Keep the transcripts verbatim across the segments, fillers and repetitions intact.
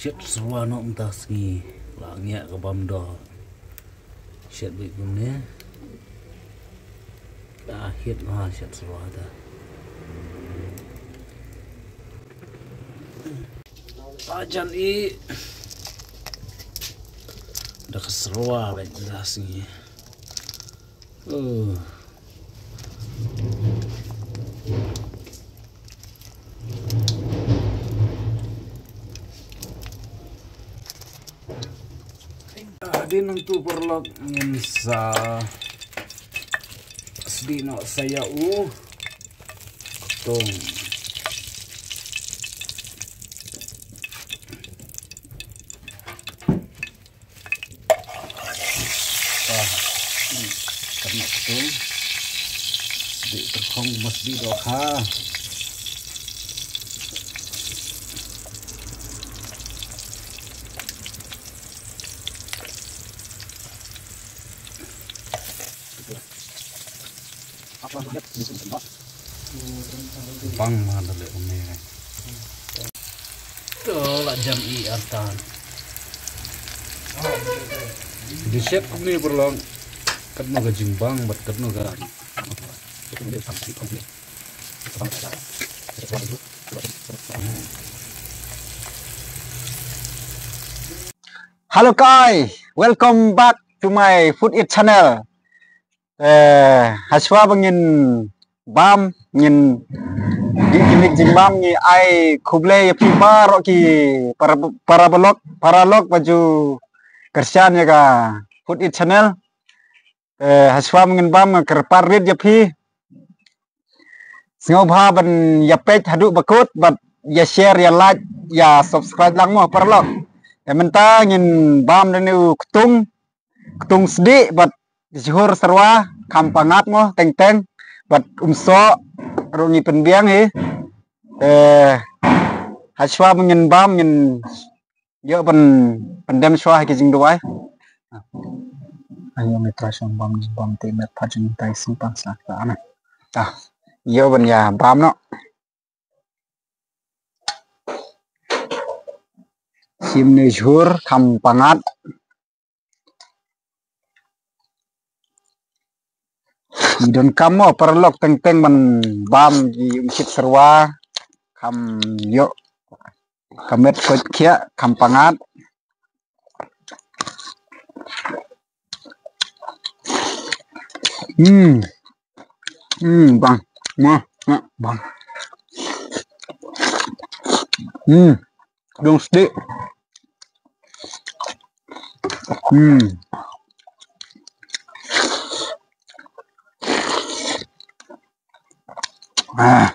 Shet syrwa noh mynta sngi. La ngiah ka bam dor. Shet beit kumne. Ah, hit ma shet syrwa ta. Ah, jan i. Da ka syrwa beit mynta sngi. Oh. Hadien nangtu paralok ngin sa sdih noh sa ïa u ktung. Ah, hmm, kane ktung. Sdih tyrkhong, must be dohkha. Bang ma da leh kumne. To la jan i artan. Di shet kumne paralok. Katno ka jingbang bad katno ka. Hello guys, welcome back to my Food Eat channel. Eh, hashwa ba ngin bam, ngin dih ki miej jingbam, ngi ai khublei ïa phi baroh ki para, paralok, paralok ba ju kyrshan ïa ka Food Eat channel. Eh, hashwa ba ngin bam, nga kyrpad rit ïa phi. Sngewbha ban ïa peit haduh ba kut, bad ïa share, ïa like, ïa subscribe lang mo paralok. Ïa mynta ngin bam da une u ktung, ktung sdih bad jhur syrwa, kham pangat mo, teng teng, bad umsoh, ruh ngi pynbiang hi. Eh, hashwa ba ngin bam ngin ïoh ban pyndem shuwa ha ki jingduwai. Ayo mitra shong bam bam te met pha jingtai sing pang sa ta na. Ta. Ïoh ban ïa bam noh. Shim ne jhur kham pangat. Ngi donkam mo paralok teng teng ban bam ki umshit syrwa kham ïoh ka met koit khiah kham pangat. Hmm. Hmm, bang. Mo, mo, bang. Hmm. Dung sdih. Hmm. Ah.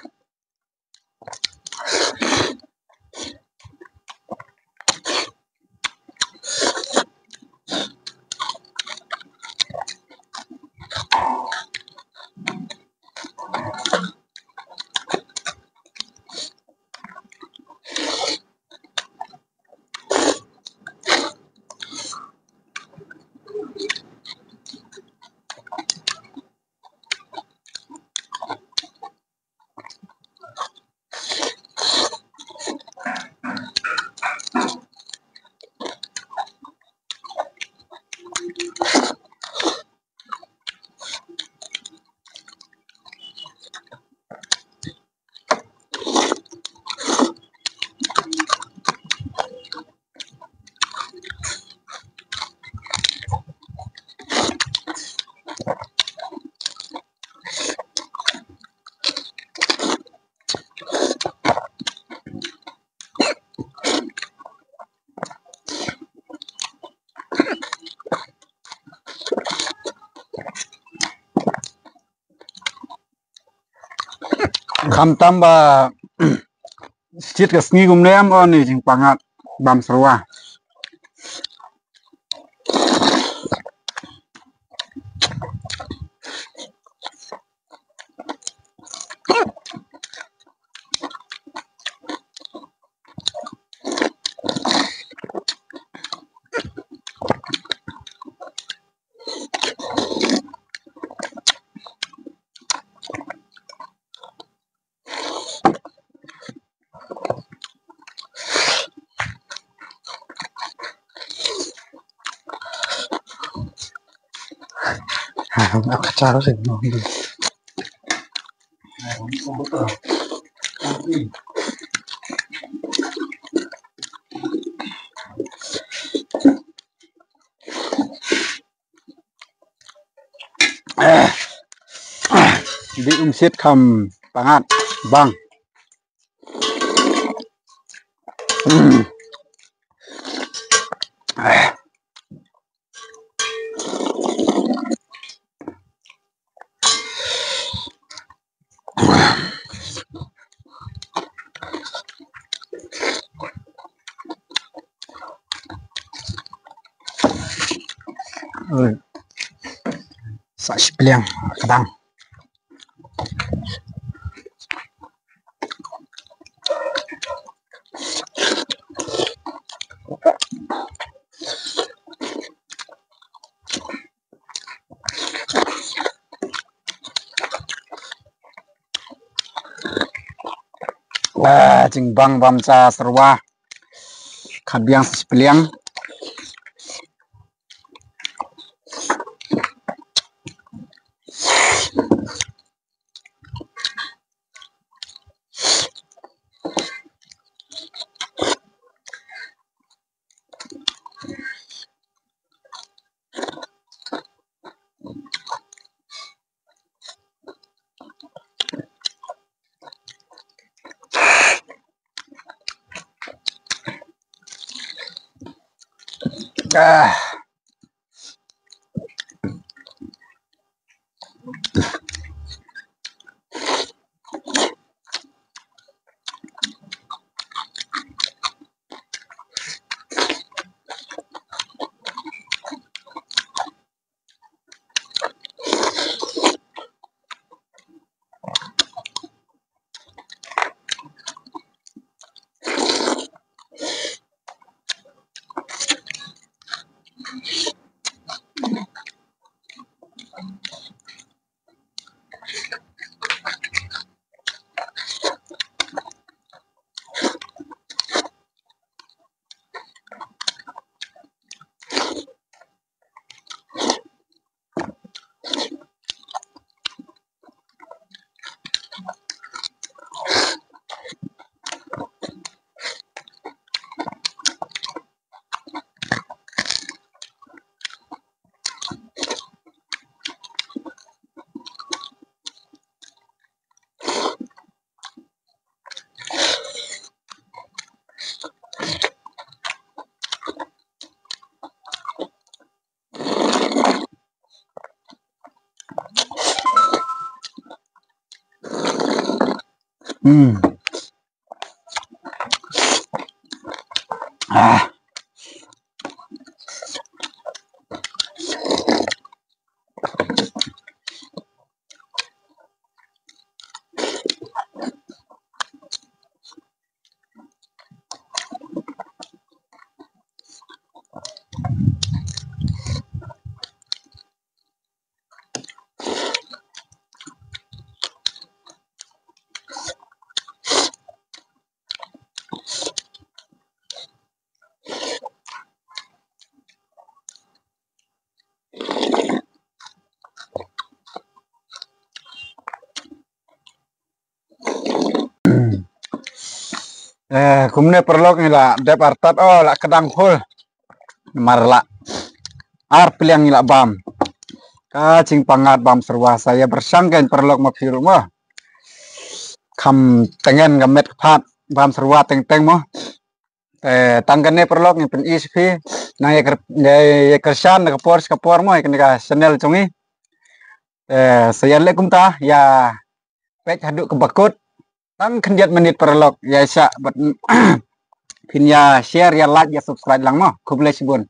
Khamtam ba shit ka sngi kumne em, o ni jingpangat bam syrwa. Ang kacau sih. Di um sit kham pangat bang. Hmm. Oi. Sa shi pliang ka dang. Ah, jingbang bam sa serwa. Khat biang sa shi pliang. Ah. Hmm. Ah. Eh, kumne paralok ngi la dep artat, oh, la kdang khul. Namar la ar pliang ngi la bam. Ka jingpangat bam serwa sa ïa byrshang kein paralok ma phi ruh mo. Kham tyngen ka met ka phad bam serwa teng teng mo. Te tang kane paralok ngi pyni sha phi. Nang ïa kyr-, ïa, ïa kyrshan na ka por sha ka por mo ïa kane ka channel jong ngi. Te sa ïa leh kumta ïa peit haduh kaba kut. Tang khyndiat minit paralok ïa shah bad phin ïa share, ïa like, ïa subscribe lang mo. Khublei shibun.